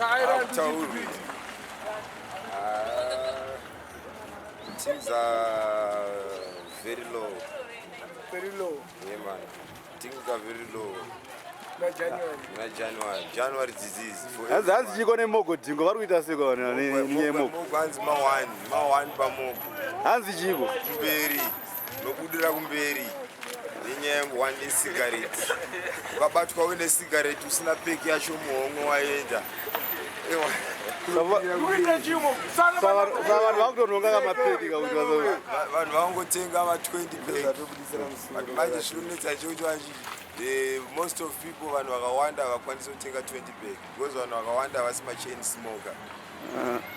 Hakutaurwi. Ah, things are very low. Very low. Yeah, man. Things are very low. Na January. Na January. January disease. For Hanzi hanzi everyone. chiko nemogo dhingo vari kuita sei kwa vanhu nenyaya yemogo? Mogo hanzi ma1, ma1 pamogo. Hanzi chiko? Kumberi. Nobudira kumberi. Nenyaya yangu one nesigareti. Ukabatwa uine sigareti usina peki yacho muhomwe waenda. Ewa. Kuita chimo. Saka vanhu vakutonhonga kamapeki kakuti vazo Vanhu vangotenga ma 20 pack. But manje zvinonetsa chekuti vanji most of people, vanhu vakawanda havakwanisi kutenga 20 pack because vanhu vakawanda havasi machain smoker.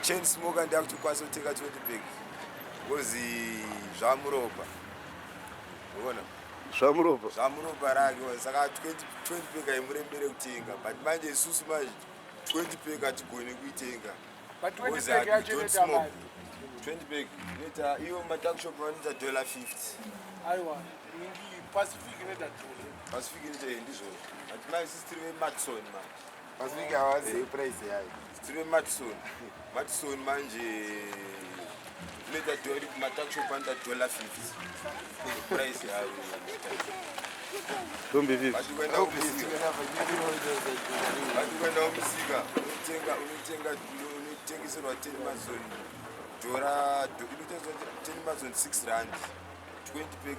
Chain smoker ndeyakutokwanisa kutenga 20 pack because zvamuropa, uona? Zvamuropa. Zvamuropa rake. Saka 20 pack haimurembere kutenga, but manje isusu manje 20 pack hatigoni kuitenga. But 20 Because pack we yacho don't inoita smoke. mari. 20 pack inoita iyo matuckshop vanoita $1.50. Aiwa, ningi Pacific inoita dollar. Pacific inoita, ndizvozvo, but manje sisi tiri vematson manje. Pacific havazivi price yayo. Tiri vematson. Matson manje inoita dori, kumatuckshop vanoita $1.50 price yayo. Dombi 50. But ukaenda kumusika, but ukaenda kumusika unotenga, unotenga, unotengeserwa 10 mazon dhora, inotengeswa 10 mazon 6 rand, 20 pack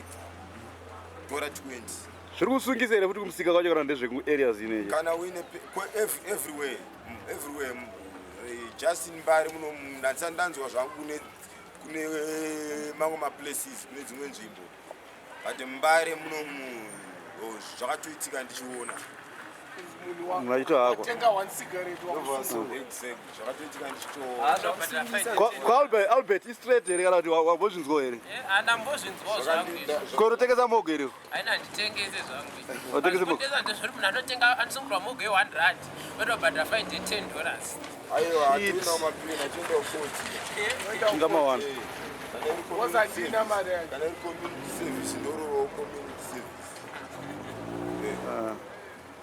dhora 20. Zviri kusungisa here futi kumusika kwacho kana ndezvekuareas ineyi? Kana uine everywhere, everywhere, just in Mbare muno ndandisati ndanzwa zvangu kune mamwe maplaces, kune dzimwe nzvimbo, but Mbare munomu, oh, zvakatoitika ndichiona. Munhu Machitohakwa. watenga one cigarette wakusunga. Exactly, zvakatoitika ndichitoona. Kwa Albert istraight here kana kuti wambozvinzwawo here? Andambozvinzwawo zvangu izvi. Korotengesa mogo here? Aina, handitengese zvangu. Watengese mogo? Nditengesa ndezvori munhu anotenga anosungirwa mogo ye1 rand, otobhadhara fine ye$10. Aiwa, hatienda kumapirina, achienda kukoti. Inga mawana. Wazadina mari yacho. Kana iri community service, ndorovawo community service.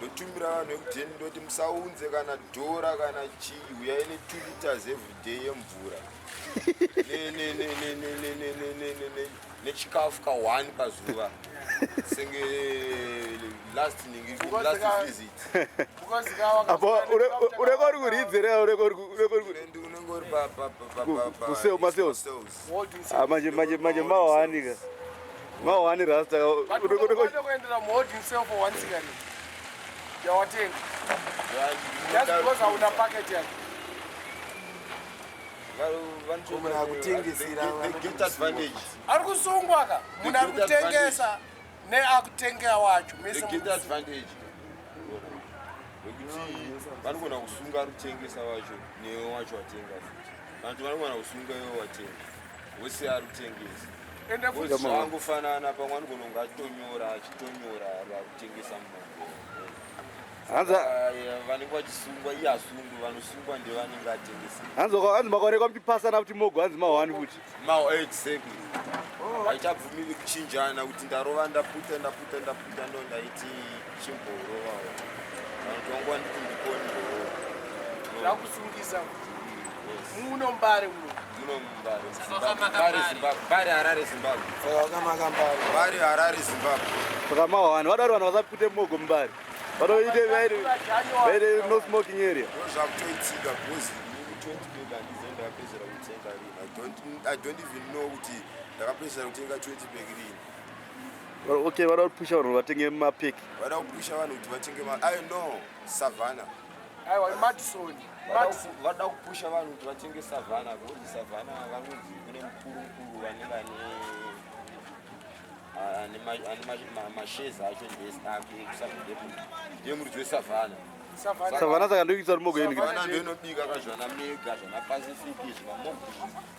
Ndotumira vanhu vekudheni, ndoti musaunze kana dhora kana chii, uyai ne2 liters every day yemvura nechikafu ka1 pazuva senge last ningi, last visit. Because ka Apo ureko uri kuridzera, ureko uri Unenge uri pa Masales. sales. Holding. Ah, manje mawani ka. Mawani rasta. But unokwanisa kuendera muholding cell for one cigarette yawatenga just because hauna packet yake. Munhu akutengesera. They get advantage. Ari kusungwa ka munhu ari kutengesa neakutengea wacho mese. They get advantage wekuti vanogona kusunga ari kutengesa wacho newe wacho watenga futi, kana kuti vanogona kusunga iwe watenga wese ari kutengesa. Ende futi Because zvakangofanana, pamwe anogona kunge achitonyora, achitonyora ari kutengesa mumongo. Hanzi Vanenge vachisungwa iye asungwi, vanosungwa ndevanenge atengesa. Hanzi makaonekwa muchipasana kuti mogo hanzi mawani futi. Mao, exactly, haichabvumiri kuchinjana kuti ndarova, ndaputa, ndaputa, ndaputa, ndo ndaiti chimborovawo kana kuti wangu wanditi ndikoni ndorova. Zvakusungisa muno Mbare muno. Muno Mbare. Saka Mbare, Zimbabwe, Mbare, Harare, Zimbabwe. Saka wakamaka Mbare. Mbare, Harare, Zimbabwe. Saka mawani vadari vanhu vasapute mogo muMbare. Vanoite vaite no smoking area. Ndo zvakutoitika because inini 20 pack handizivi ndakapedzera kutenga rini. I don't even know kuti ndakapedzera kutenga 20 pack rini. Okay, vada kupusha vanhu vatenge mapeki. Vada kupusha vanhu kuti vatenge ma, I know Savannah. Aiwa, Madison. Vada kupusha vanhu kuti vatenge Savannah because Savannah vanonzi kune mukuru mukuru vanenge ane mashares acho ndesi ake ndiye muridzi weSavannah. Savannah. Savannah saka ndokuisa kuti mogo yeni. Savannah ndo inobika ka zvana Mega, zvana Pacific,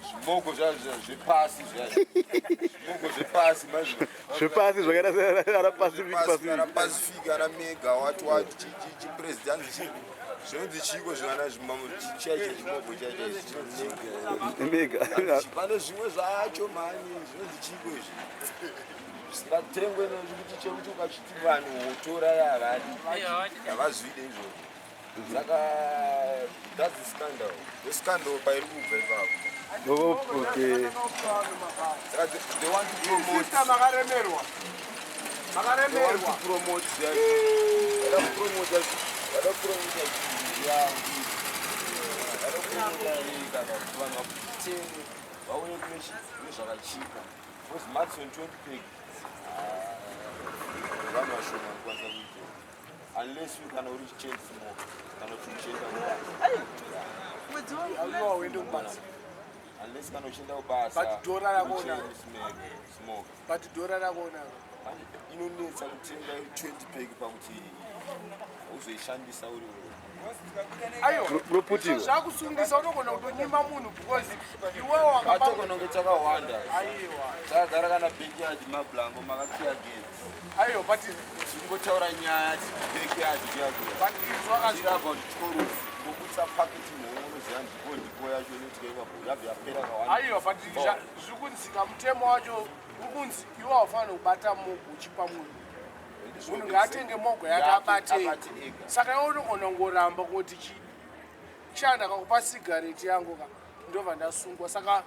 zvimoko zvepasi zviya, zvimoko zvepasi manje. Zvepasi zvakaita ana Pacific. Ana Pacific. Pacific, ana Mega, wati wati chipresident zvinonzi chiko zvana chaicho chimoko chaicho chinonzi chiko? Mega. Pane zvimwe zvacho mani zvinonzi chiko izvi zvisingatengwe nekuti chekuti ukachiti vanhu wotora, havadi, havazvide izvozvo. Saka That's the scandal. The scandal pairi kubva ipapo. Oh, okay. Saka they want to promote. Sister makaremerwa. They want to Makaremerwa. promote their vada kupromota vada kupromota yangu vada kupromota nyika kuti vanhu vakutenge vauye kune kune zvakachipa because Madison 20 pack vanhu vashoma vanokwanisa kuitenga unless you kana uri chain smoker kana kuti uchienda kubasa. Aiwa uende kubasa. Unless kana uchienda kubasa But dhora rakona. uri chain smoker. But dhora rakona. Manje inonetsa kutenga 20 pack pakuti uzoishandisa uri Aiwa. Munoputirwa. Zvakusungisa unogona kutonyima munhu because iwewe wakaba atokononge takawanda. Aiwa. Takagara kana backyard mablango makakiya gate. Aiwa but Tingotaura nyaya backyard but izwa yakuya about chikorufu ngokutsa paketi muhomwe unoziva ndipo ndipo yacho inoitika ipapo yabva yapera kawanda. Aiwa but zviri kunzika mutemo wacho uri kunzi iwe haufaniri kubata mogo uchipa munhu. Munhu ngaatenge mogo yake abate. Abate ega. Saka iwe unogona kungoramba kuti chanda kakupa sigareti yangu ka ndobva ndasungwa saka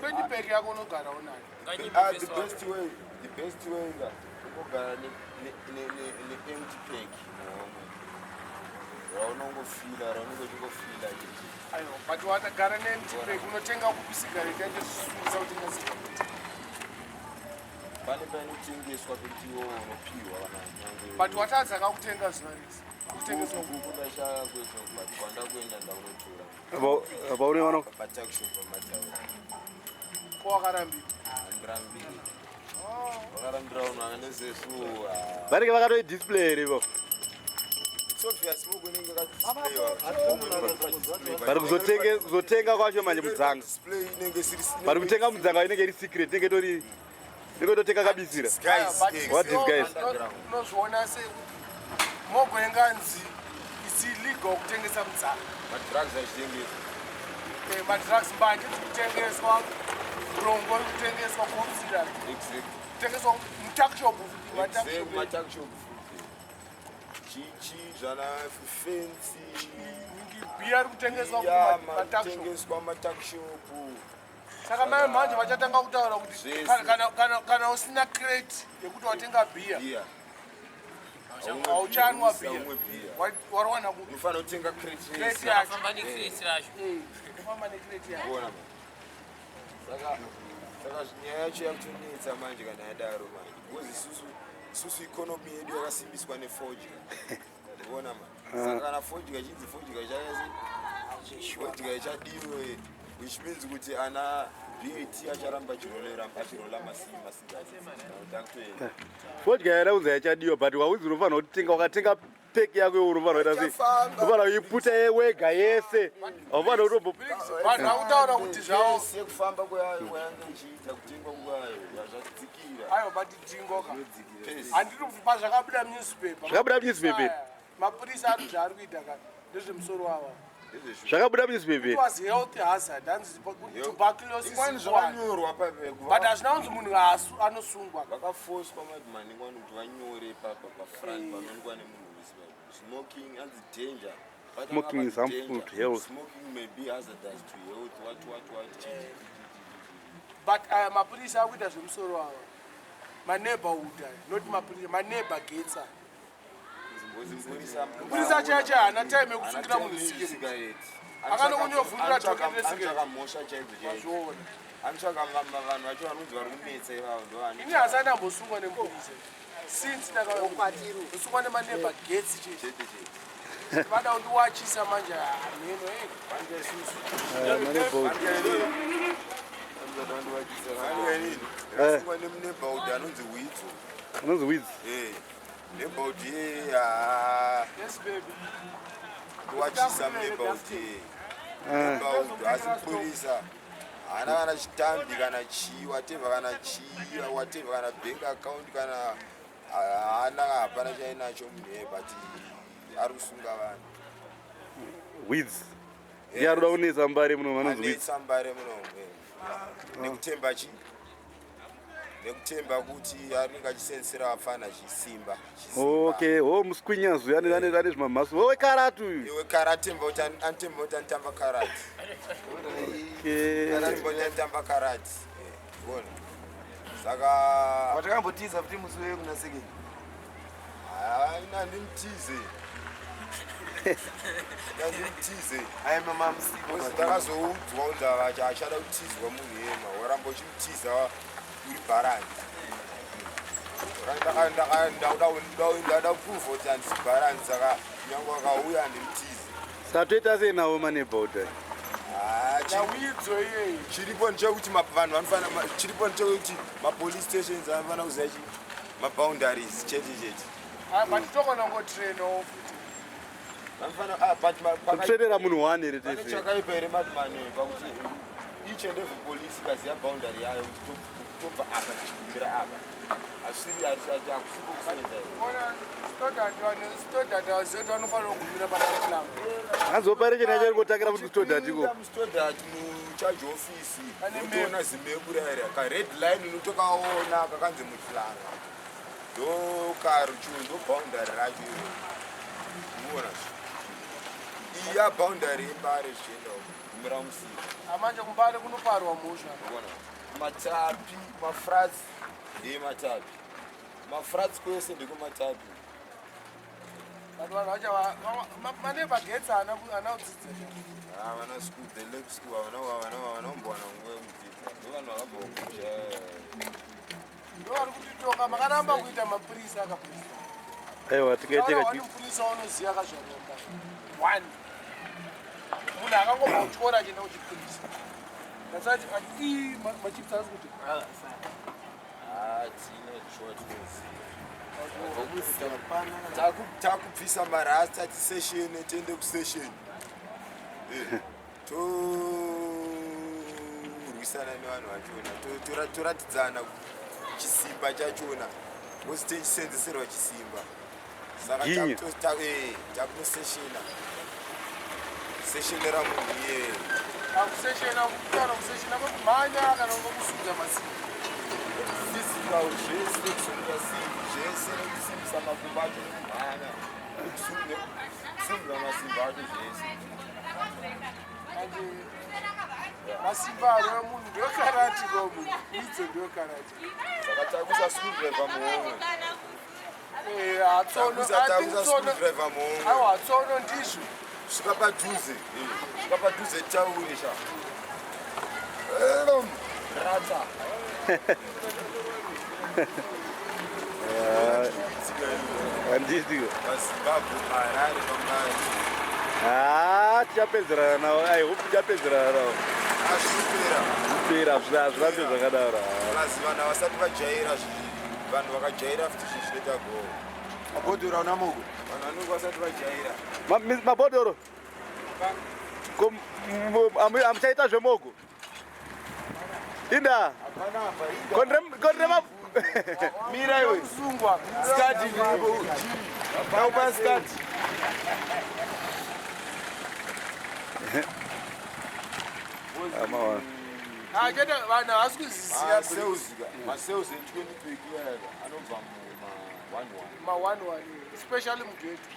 20 pack yako unogara unayo. Ah, the best way, the best way nga kungogara ne-empty pack muhomwe raunongofila raunenge uchingofila chete. Aiwa but watagara neempty pack unotenga kupi sigareti yacho zvisungisa kutenga sigareti? Pane painotengeswa pekuti iwo unopiwa kana nyangwe But watadza kakutenga zuva rese kutengeswa kuku ndashaya kwese but kwandakuenda ndakunotora. Vaune vano Patuckshop pamataura. ko wakarambira? Handirambiri vakarambira vanhu vakanesesu. Vanenge vakatoidisplay here ivo? It's obvious mogo inenge yakadisplayiwa. Vari kuzotenga kwacho manje mudzanga. Display inenge isiri Vari kutenga mudzanga inenge iri secret, inenge itori inenge itotenga kabisira. Guys, But eh, What is guys? Unozviona sekuti mogo inganzi its illegal kutengesa mudzanga. Madrugs achitengeswa. Madrugs mbanje dziri kutengeswa, rongo riri kutengeswa, cough syrup kutengeswa mutuckshop. Exactly, matuckshop futi chichi zvana fensi. Bhiya riri kutengeswa ya matuckshop. Matengeswa matuckshop. Saka mai manje vachatanga kutaura kuti Zvese. kana usina crate yekuti watenga bhiya bhiya hauchanwa bhiya. Umwe bhiya. Wariwana ku Unofanira kutenga crate crate yese. yacho. Famba necrate racho. Kufamba necrate yacho. Kuona manje saka nyaya yacho yakutonetsa manje kana yadaro manje because isusu economy yedu yakasimbiswa nefodya ndikuona manje. Saka kana fodya chinzi fodya chakasi fodya ichadiwe, which means kuti ana BAT acharamba achirolera achirola masigari. Fodya yada kunzi yachadiwa but wauzi unofanira kutenga wakatenga pack yako iwe unofanira kuita sei? Achafamba. Unofanira kuiputa wega yese, haufanira kutombo Vanhu vakutaura kuti zvavo Zvese kufamba kwayange ichiita kutengwa kwayo zvadzikira. Aiwa but dhingoka Pesi. handiri kupa zvakabuda munewspaper. Zvakabuda munewspaper? Mapurisa ari zvaari kuita ka ndezvemusoro wavo. Zvakabuda munewspaper. It was health hazard hanzi tuberculosis Ingwani is one. zvakanyorwa pape. But hazvina kunzi munhu anosungwa. Vakafoswa madhimani kuti vanyore papa pafront panoonekwa nemunhu wese papo. Smoking anzi danger. But Smoking is akapa harmful danger. to health. Smoking may be hazardous to health, what what what chi, chi, chi, chi, But aya mapurisa akuita zvemusoro wavo maneighborhood aya, not mapurisa, maneighbor gates aya. chi. Mupurisa Mupurisa chaicho haana time yekusungira munhu sigareti. sigareti. Akanongonyovhurira token resigareti. Anotsvaka mhosva chaidzo chaidzo. Mazviona. Anotsvaka vanhu vacho vanonzi vari kunetsa ivavo ndo Ini hasati ambosungwa nemupurisa since ndakasungwa nemaneighbor gates chete. Chete chete. Vada kundiwachisa manje hameno. Manje isusu Maneighborhood. Ndakasungwa nemuneighborhood anonzi Widzo. Anonzi Widzo. Neighborhood ye Yes baby. Kuwachisa muneighborhood ye neighborhood asi mupurisa haana kana chitambi kana chii whatever kana chii whatever kana bank account kana haana hapana chainacho munhu iye but ari kusunga vanhu. Widzo ndiye arikuda kunetsa mbare muno, vanonzi Widzo. Anetsa mbare muno nekutemba chi Nekutemba kuti anenge achisenzesera vafana chisimba. Chisimba. Okay, ho muskwinya zuya ane zvimamhasu. Wewe karate uyu. Iwe karate mba kuti anotemba kuti anotamba karate. Okay. Anotemba kuti anotamba karate. Eh, Uona. Saka Watakambotiza futi musi wekuna second. Haina ndimutize. Ndimutize. Ai mama musipo. Because ndakazoudzwa kunzi vacha achada kutizwa munhu yema waramba uchimutiza uri bharani. Ndada kuprova kuti handisi bharani, saka nyange akauya handimutize. Saka toita sei nawo maneighborhood aya? Ah, Nawidzo iyeyi. Chiripo ndechekuti vanhu vanofana chiripo ndechekuti mapolice stations anofanira kuziva chi maboundaries chete chete. But tokona kungotrainawo futi. Vanofana ah, but Kutrainera munhu one here pane tese? Chakaipa here madman pakuti each and every police ikaziva boundary yayo kuti tobva apa tichigumira apa, hazvisiri hakusiko kusenza here? Ona Stodart, vaziva kuti vanofanira kugumira pakaplan. Hanzi operation yacho iri kutangira kuti Stodart iko. MuStodart, mucharge office. Pane Unotoona zimebu raira ka red line, unotokaona kakanzi Muhlanga, ndokaruchu, ndo boundary racho iro. Unoona iya boundary yeMbare zvichienda uko gumira musika. Amanje kuMbare kunoparwa mhosva. Unoona matapi, mafrats ndeyematapi, mafrats kwese ndekwematapi. But vanhu vacho maneighbor gates haana kudzidza. Havana school, the lack school, havana kumbowana nguva yekudzidza, ndo vanhu vakabva kumusha. Ndo vari kutitonga. Makaramba kuita mapurisa akapurisa. Aiwa, tingaiteka. Wani mupurisa unoziva akazvaromba one munhu akangobva kuchikoro achienda kuchipurisa. That's why ii machips asi kuti Hatina shuwa tinoziva. Takubvisa marasta, tiseshene, tiende kusesheni, torwisana nevanhu vachona, toratidzana chisimba chachona, because tichisenzeserwa chisimba. Saka Ginya. Takunoseshena, seshenera munhu iyeye. Akuseshena kutaura, kuseshena kwekumhanya kana kwekusudza masimba? Physical zvese, nekusumudza simbi zvese, nekusimbisa makumbo acho, nekumhanya, nekusimudza masimba acho zvese. Manje masimba arova munhu ndokarati ko munhu idzo ndokarati. Saka takuisa screwdriver muhomwe. Hatsono. Takuisa screwdriver muhomwe. Aiwa, hatsono ndizvo. Svika padhuze, svika padhuze, taure sha rata. Handiti? PaZimbabwe, paHarare, paMbare. Ha, tichapedzerana nawo. I hope tichapedzerana nawo. Azvipera. Kupera hazvirambe zvakadaro. Plus vanhu havasati vajaira vanhu vakajaira futi zvinhu zvinoita go. Mabhodhoro auna mogo. Vanhu vanenge vasati vajaira. Mabhodhoro. Ko hamuchaita zvemogo inda kondre Mira iwe. Sungwa. Skati ndiripo. Naupa skati. Amawana. Chete vanhu havasi kuziziva. Masales e20 pack iyaya anobva muma 11. Ma 11, especially mughetto.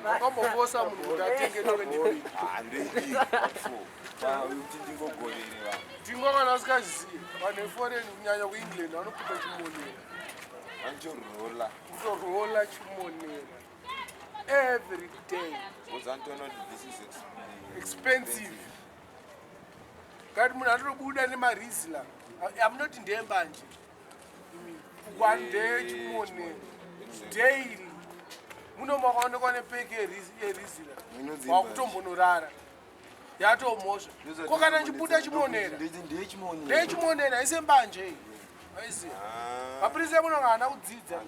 Wakambofosa munhu kuti atenge 20 pack? Handoidii kuti ndingogovere vanhu. Tingwa kana usikazivi, vanhu veforeign, kunyanya kuEngland, vanoputa chimonera. Vanotorola. Kutorola chimonera every day. Because anotoona kuti this is expensive. Ngati munhu anotobuda nemaRizla, amunoti ndeyembanje one chimonera daily. Muno makaonekwa nepeki yeRizla, Inonzi wakutombonorara, yatomhosva. Ko kana ndichibuda chimonera? Ndechimonera. Ndechimonera, isembanje iyi, aiziva. Mapurisa emuno haana kudzidza.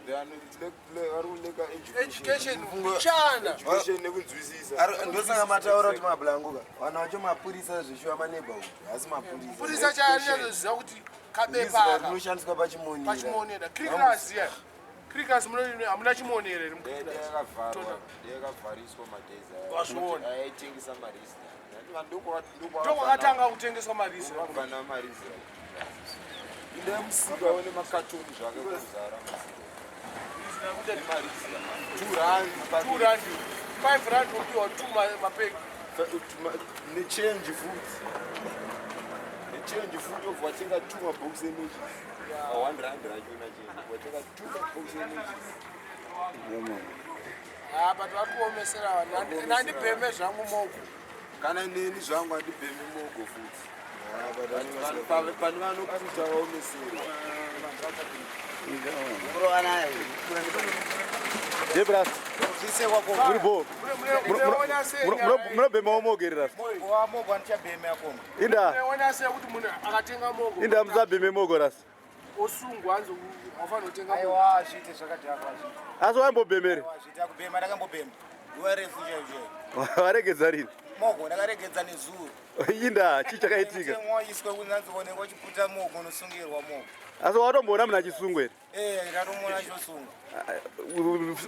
Vari kulacka education chana. Education nekunzwisisa. Ndosaka mataura kuti mablanguka vanhu vacho mapurisa zveshuwa, maneighborhood haasi mapurisa. Purisa chaanozoziva kuti kabepa Rizla aka rinoshandiswa pachimonera. Pachimonera crickers iya, crickers hamuna chimonera here mucrickers? Yakavhariswa madays. Wazviona. Aitengesa maRizla. Ndokwakatanga kutengeswa maRizla. Ndokubva namaRizla. Pinda musika one makatoni zvakakuzara 2 rand, 2 rand, 5 rand upiwa 2 mapegi. Nechange futi, nechange futi, obva watenga 2 mabox ematches, 1 rand rachona change, watenga 2 mabox ematches. Ha, but vari kuomesera vanhu. Nandibheme zvangu mogo. Kana neni zvangu handibhemi mogo futi. Vanhu pane vanoputa vaomeserwa. Debras, uri bo. Munoona sei nyaya iyi? Munobhemawo mogo here, rasta? Wamogo andichabheme akoma. Inda. Munoona sei kuti munhu akatenga mogo Inda musabheme mogo, rasta? osungwa, hanzi haufaniri kutenga mogo? Aiwa, zviite zvakadhakwa zviite. Asi waimbobhemere? Zviite akubhema, ndakambobhema nguva refu chaiyo chaiyo. Waregedza rini? Mogo ndakaregedza nezuro. Inda, chii chakaitika? Mutemo waiswa kunanzi onekwa uchiputa mogo unosungirwa mogo. Asi watomboona munhu achisungwa here? Eh, ndatomuona achosungwa.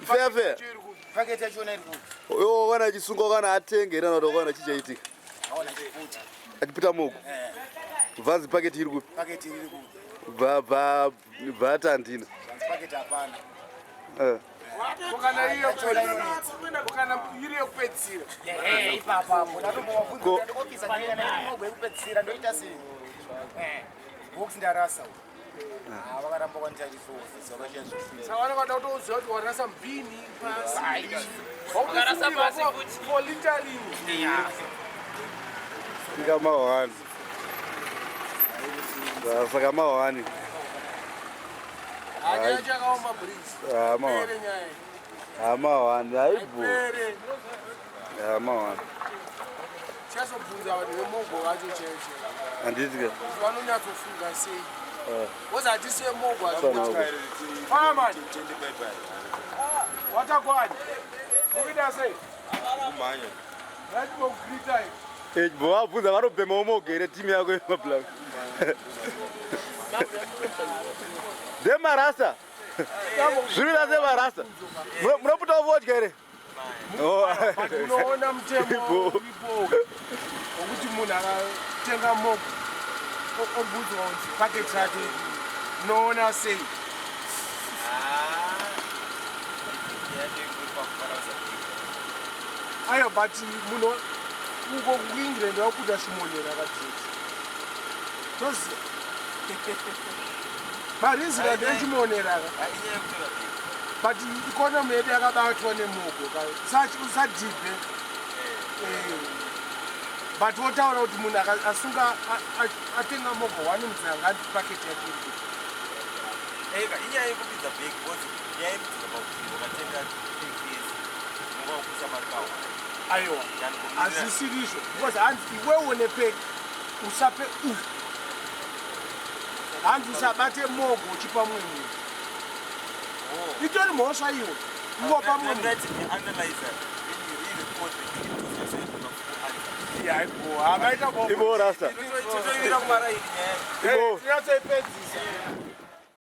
Fair, fair. Chiri kupi? Paketi yachona iri kupi? Iwe wakana achisungwa, wakana atenge here, kana kuti wakana chii chaitika? Aona chiputa. Achiputa mogo? Eh. Bvanzi paketi iri kupi? Paketi iri kupi? Bva bva tandina. Zvanzi paketi hapana. Eh. Ko kana iri yekupedzisira? Ko kana iri yekupedzisira? Ehe, ipapapo ndatombovabvunza Ko- kuti andikopisa ndinoenda naiti mogo yekupedzisira ndoita sei? Eh, box ndarasa. Ah, vakaramba kwanditarisa ofisi vakashaya zvifunga. Saka vanenge vada kutoziva kuti warasa mbini pasi. Wakarasa pasi futi. For littering. Saka mahwani. Saka mahwani. Hanyaya chakaoma, Briggs. Ah, mahwani. Pere nyaya iyi. Ha, mahwani haibho. Pere. Ha, mahwani. Chazobvunza vanhu vemogo vacho chaicho chaicho Handiti ka? kuti vanonyatsofunga sei. Eh. Because hatisiye mogo. Sana. Fireman. Watakwani mukuita sei? Kumhanya. Ratibogritai. Vabvunza vanobhemawo mogo here, timu yako yemablack ndemarasa? Zvinoita semarasa munoputawo vodya here? Oh. Unoona mutemo Ipo. uripo wokuti munhu akatenga mogo obvunzwa kunzi paketi rake, unoona sei? Aiwa, but munhu uko kuEngland vakuda chimonera kadheti, toziva marizira ndechimonera, but economy yedu yakabatwa nemogo. Usadhibhe, but wotaura kuti munhu asunga atenga mogo one mudzanga andi paketi yake iri kupi? Eka inyaya yekupinza bhegi, because nyaya yekupinza pakuti ukatenga PS unonga mari kawa. Aiwa, hazvisirizvo, because hanzi iwewo nepeki usape u, hanzi usabate mogo uchipa mumwe munhu, itori mhosva iwe ungopa mumwe munhu. Analyzer when you re-record the clip to yourself. Haibo, hamaita. Ibo, rasta. Totoivira kumaraini nyaya. Ibo. Tinyatsoipedzisa.